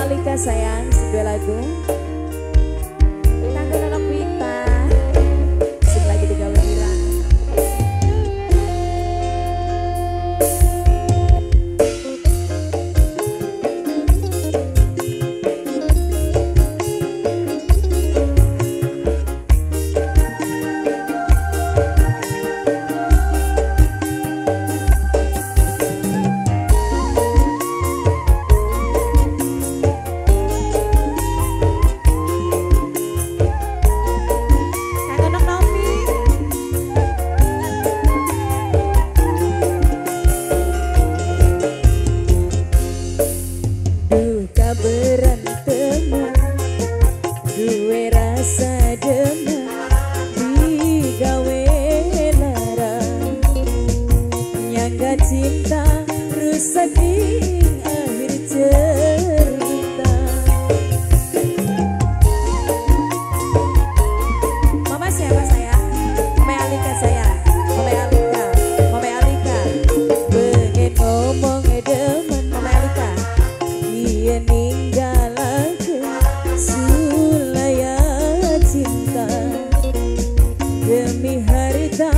Alika sayang, sebuah lagu. Kanggo Nonok Wita, sing lagi digawe wirang. Cinta rusak ing akhir cerita. Mama siapa sayang? Mama Alika sayang. Mama Alika, Mama Alika. Pengen ngomong demen Mama Alika. Iya ninggalaken sulaya cinta demi harta.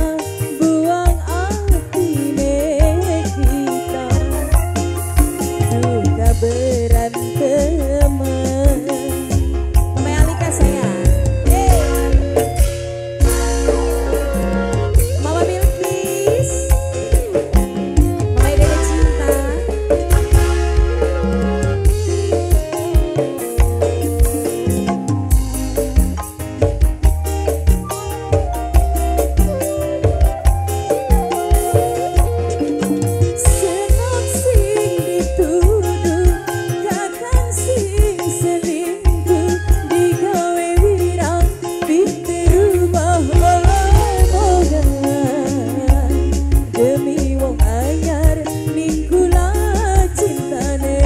Mama Alika sayang. Hey. Mama Bilqis, Mama Dede Cinta. Senok sing dituduh kakang sing selingkuh digawe wirang pinter rubah omongan demi wong anyar ning kula cintane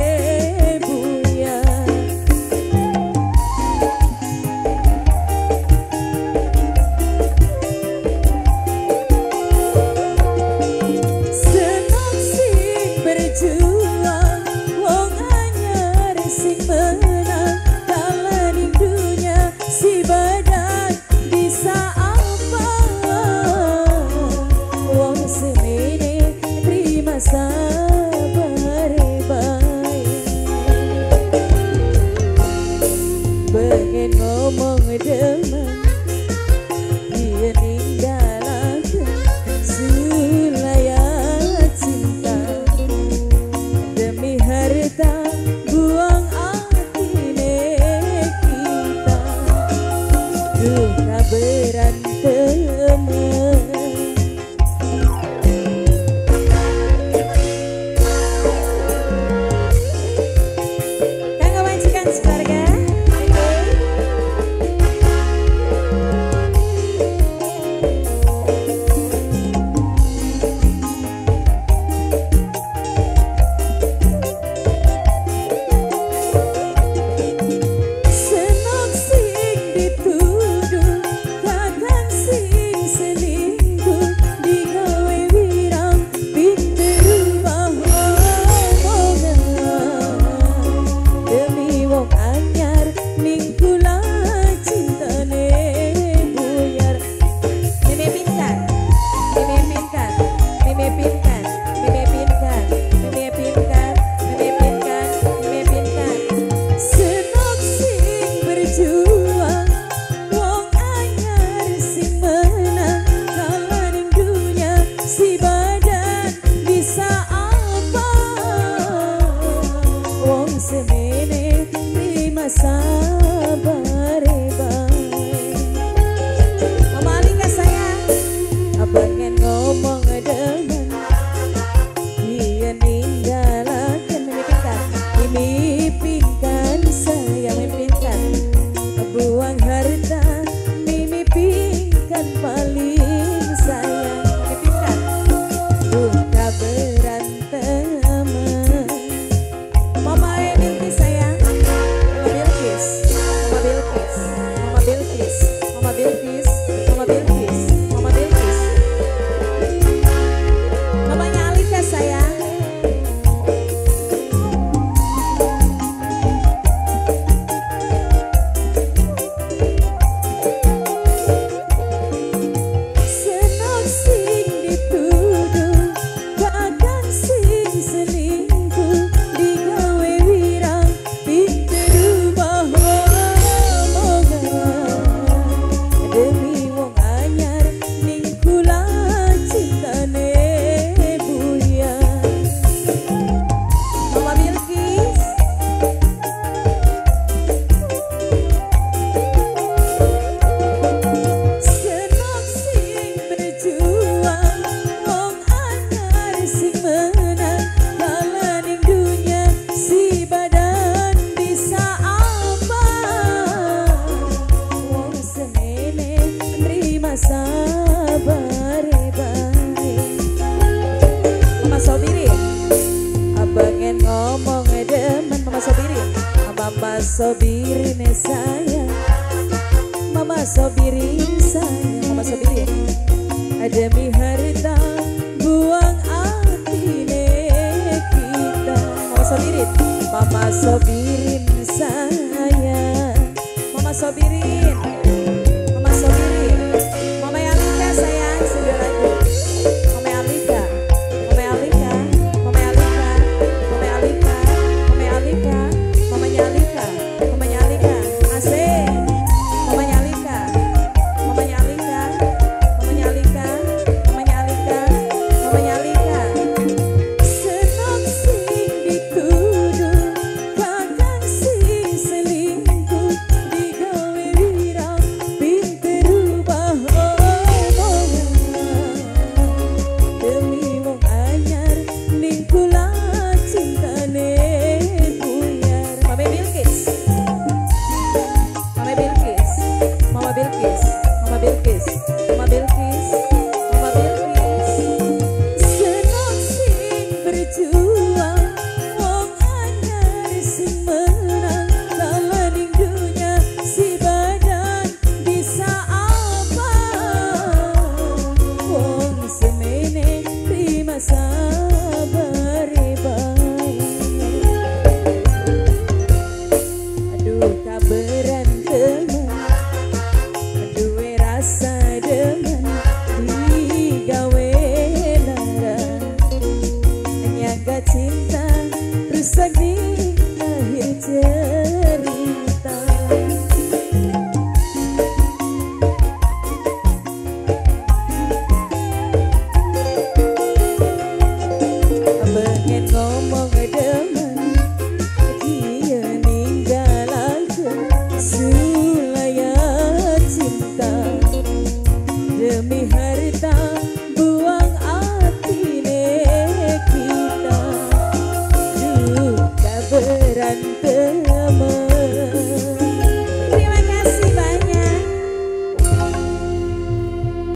buyar. Senok sing berjuang wong anyar sing menang dalaning dunya si badan bisa apa wong semene terima sabare bae. Pengen ngomong demen dia ninggalaken sulaya cinta demi harta buang atine kita. Duka berantem. Pengen ngomong demen Mama Sobirin, Mama Sobirin sayang, Mama Sobirin sayang, Mama Sobirin. Demi harta buang atine kita. Mama Sobirin, Mama Sobirin sayang, Mama Sobirin, Mama Sobirin, Mama Alika sayang, sudah lagu. Mama Alika, Mama Alika, Mama Alika, Mama Alika, Mama Alika, Mamanya Alika, Mamanya Alika, asik. Mamanya Alika, Mamanya Alika, Mamanya Alika, Mamanya Alika, Mamanya Alika. Senok sing dituduh, kakang sing selingkuh, digawe wirang pinter rubah omongan. Demi wong anyar ning kula cintane buyar. Mame Bilqis, Mame Bilqis, Mama Bilqis, Mama Bilqis, Mama Bilqis, Mama Bilqis. Senok sing berjuang, wong anyar sing menang, kalah ning dunya si badan bisa apa? Wong semene terima sabare bae. Aduh kaberan temen, duwe rasa demen, digawe lara. Nyaga cinta rusak di akhir cerita. Pengen ngomong